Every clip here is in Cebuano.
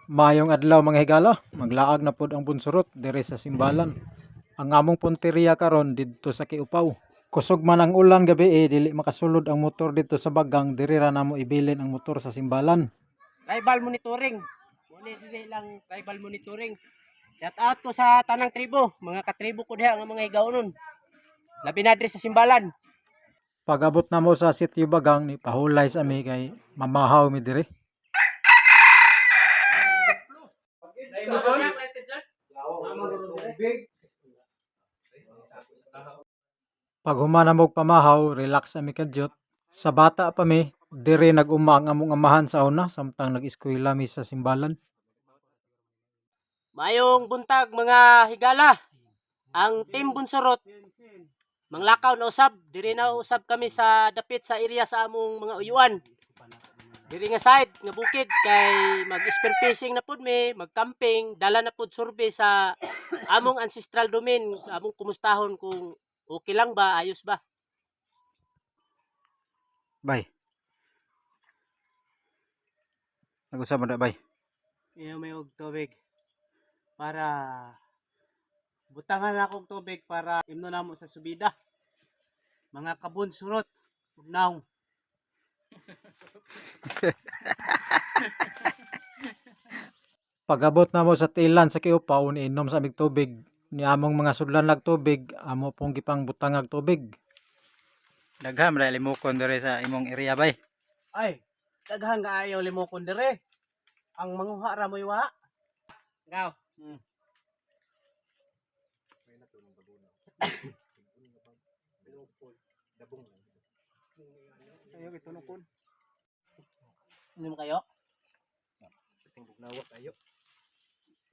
Maayong adlaw, mga higala, maglaag na pod ang Bunsurot diri sa Simbalan. Ang among punteriya karon didto sa Kiupaw. Kusog man ang ulan gabi eh, dili makasulod ang motor didto sa Bagang, diri ra namo ibilin ang motor sa Simbalan. Tribal monitoring. Muna dili lang tribal monitoring. Shout out ko sa tanang tribo, mga katribo ko diha nga mga higawnon. Labi na diri sa Simbalan. Pag-abot namo sa sitio Bagang ni pahulay sa mi kay mamahaw mi diri. Pag human na mo'g pamahaw, relax ami kadyot. Sa bata pa mi, diri nag-uma ang among amahan sa una samtang nag-eskwela mi sa Simbalan. Maayong buntag, mga higala. Ang team Bunsurot manglakaw na usab, diri na usab kami sa dapit sa area sa among mga uyuan. Diri nga side nga bukid kay mag-spear fishing na pud mi, mag-camping, dala na pud survey sa among ancestral domain, among kumustahon kung okay lang ba, ayos ba. Bay. Nag-usap mo na, bay. Iyo may og tubig para butangan akong tubig para imno namo sa subida. Mga kabunsurot, ugnaw. Pag-abot namo sa tilan sa Kiupaw, niinom sa amig tubig. Ni among mga sudlan lag tubig, amo pong gipang butangag tubig. Daghan ra limukon diri sa imong area, bay. Ay, daghan kaayo limokon dire. Ang manguha ra mo'y wa. Gaw. Ayo gitunokon. Inom kayo? Bugnawa kayo.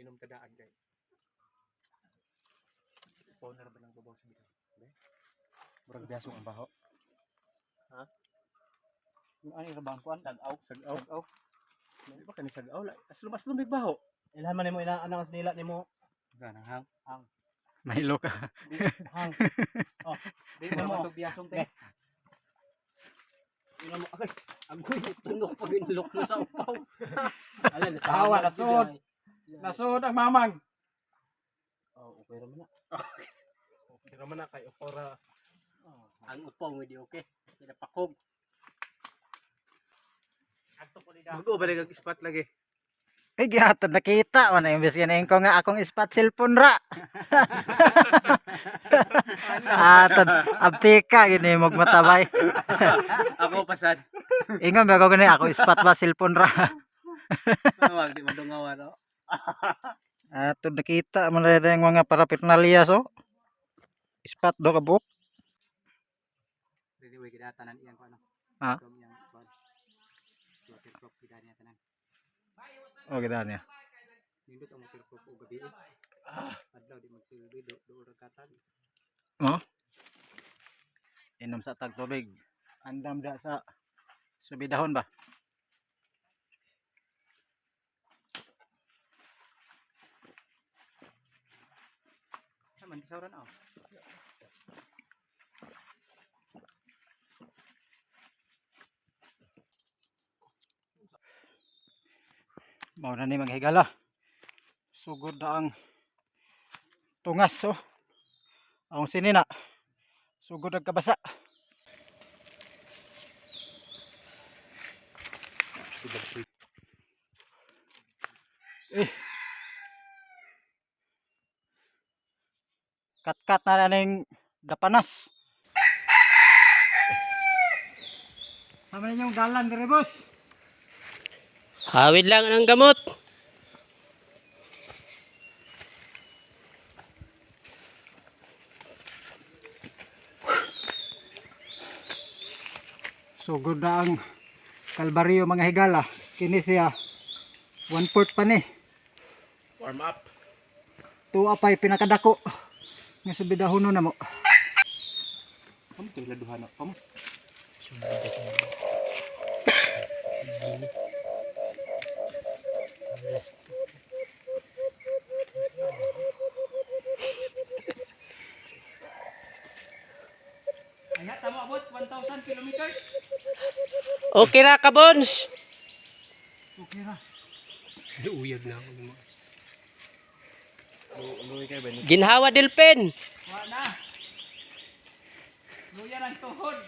Inom tadaan kay. Upaw na ra ba ng babaw sa bitaw? Murag biyasong ang baho. Ha? Ano yung bang kuan? Sag-aw. Sag-aw. Sag-aw. Di ba kani sag-aw? Aslum aslum big baho. Ilhan man nimo ina anang nila nimo. Ganang hang. Mahilo ka. Hang. Oh, Di mo mo man biyasong te. Ino mo agay. Agoy tunok pag inilok mo sa upaw. Alan, Tawa, lasod. Nasod ang mamang. Oh, okay ra man na. Okay ra man na kay upaw ra. Ang upaw hindi okay. Pinapakog. Mago balik ang spot lagi. Ay, gihatod nakita man imbes ganahin ko nga akong spot cellphone ra. Atod abtika gini mog matabay. Ako pasad. Ingon ba ko gani ako spot ba cellphone ra. Wag di madungawa no. Atod nakita man ra yung mga paraphernalia so. Spot do ka buok. Dili way gidatanan iyang kuan. Ha? Iyang kuan. Waterproof gid niya tanan. Oh, gidaan niya. Nindot ang waterproof og gabi. Adlaw di magsilbi do do ra katag. Oh. Inom sa tag tubig. Andam da sa subidahon ba? Man sauran aw. Mao na ni mga higala. Sugod na ang tungas oh. Ang sinina. Sugod ang kabasa. Eh. Katkat na ning dapanas. Sama ninyong dalan dire, boss. Hawid lang ang gamot. Sugod na ang kalbaryo, mga higala. Kini siya 1/4 pa ni. Warm up. Tuwa pa'y pinakadako. Nga subidahono na mo. Kamo to iladuhan na. Kamo. Okay ra ka, Bons. Okay ra. Uyag na ako. Ginhawa Delpin. Wala. Luya ng tuhod.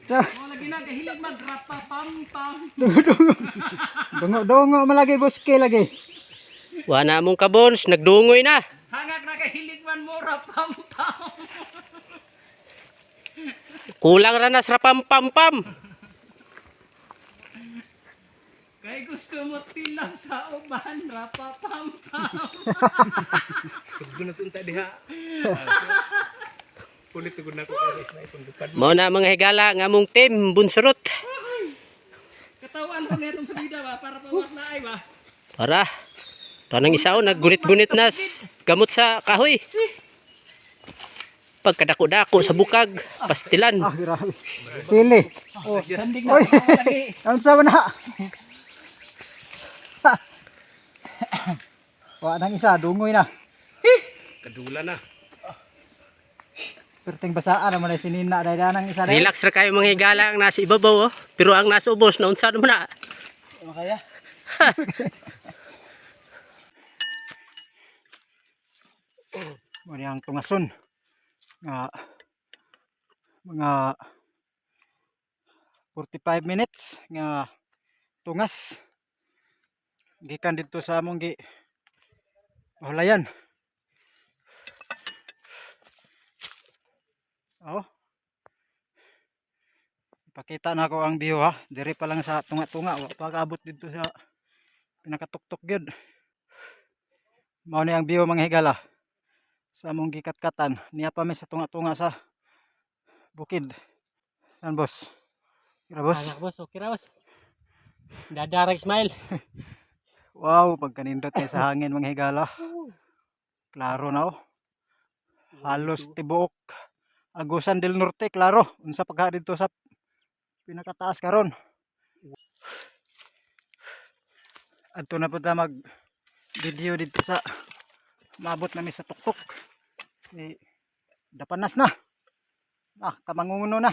Mo lagi na kahilig magrapa pam pam. Dungo-dungo malagi buske lagi. Wala mong kabons, nagdungoy na. Hangak na kahilig man mo rapam pam. Kulang ra na sa pam pam pam. Kay gusto mo tilaw sa uban rapa pam pam. Mao na mga higala nga among team Bunsurot. Katawan ko nitong subida ba para pawas na ay ba. Para. Tanang isaw naggunit-gunit nas gamot sa kahoy. Pagkadako-dako sa bukag, pastilan. Ah, grabe. Sili. Oh, sandig na Oy. lagi. Ano sa na? Wa nang isa, dungoy na. Kadula na. Perting basaan naman ay sinina dahil nang isa dahil. Relax ra kayo mga higala ang nasa ibabaw oh. Pero ang nasa ubos naunsa naman na. Ano kaya? Mo ang tungason nga mga 45 minutes nga tungas gikan didto sa among gi bahulayan. Oh. Ipakita na ko ang view ha. Diri pa lang sa tunga-tunga wa pa kaabot didto sa pinakatuktok gyud. Mao ni ang view mga higala sa among gikatkatan. Niya pa mi sa tunga-tunga sa bukid. San boss? Kira boss. Anak boss, okay ra boss. Dadarag smile. Wow, pagkanindot kay sa hangin mga higala. Klaro na oh. Halos tibuok Agusan del Norte, klaro. Unsa pagka dito sa pinakataas karon. Adto na pud ta mag video dito sa maabot nami sa tuktok. Eh, dapanas na. Ah, kamangunguno na.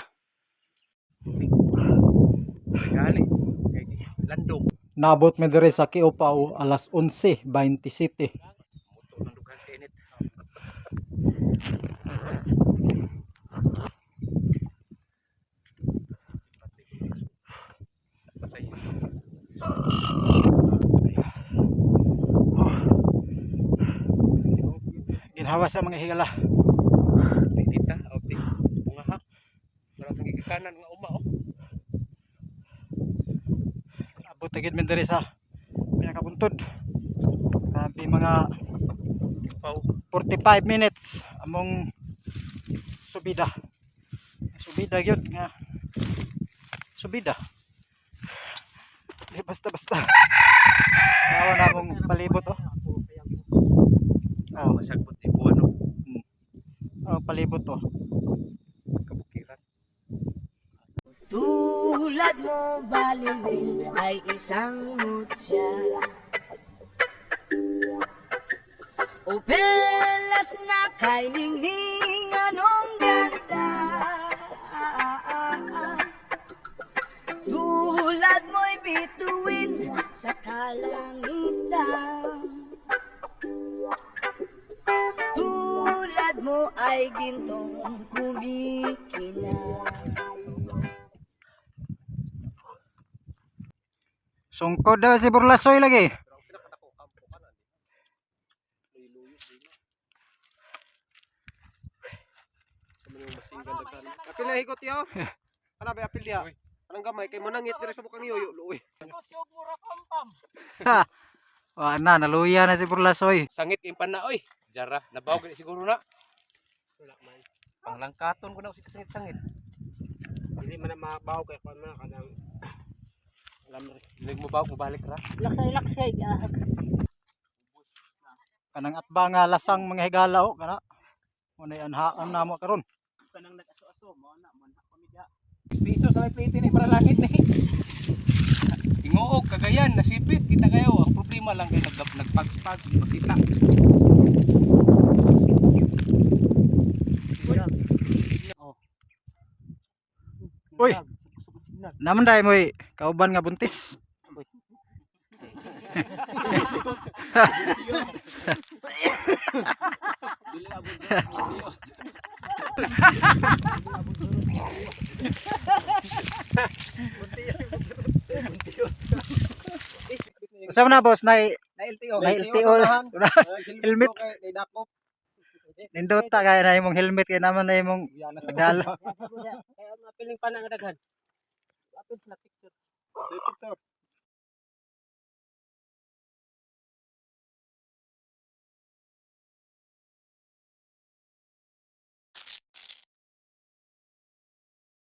Gali. Kay landong. Naabot mi diri sa Kiupaw alas 11:27. Muto ng dughan sa init. Ginhawa sa mga higala. Dita, o di bunga ha. Wala sa gigikanan nga uma oh. Abot na gid mi diri sa pinakabuntod. Grabe mga Pau. 45 minutes among subida. Subida gyud nga. Subida. Di basta basta. Tawa na among palibot oh. Oh, masagbot si buwan oh. Oh, palibot oh. Kabukiran. Tulad mo baliling ay isang mutya. O pelas na kay ningning anong ganda. Tulad mo'y bituin sa kalangitan. Tulad mo ay gintong kumikinang. Sungkod daw si Burlasoy lagi. Apil na higot yo. Ana ba apil diha? Anang gamay kay manangit diri sa bukang yoyo luoy. Wa na naluya na si Burlasoy. Sangit kay pana oy. Jara, nabaw gani siguro na. Wala man. Panglangkaton ko na si kasangit-sangit. Dili man na mabaw kay kuan man kanang alam rin. Dili mo baw balik ra. Relax relax kay. Kanang atba nga lasang mga higala oh kana. Unay anhaan namo karon. Kanang nag-aso-aso mo na man kami diha. Piso sa may plate ni para langit ni. Tinguog Cagayan nasipit kita kayo. Ang problema lang kay nag nagpagspag di makita. Oh. Uy. Naman dai moy kauban nga buntis. Usa man na boss nay Na LTO. na LTO. Helmet. Kay dakop. Nindota kay na imong helmet kay naman na imong dala. Kaya mga piling pa na nga daghan. Apil sila picture. Picture.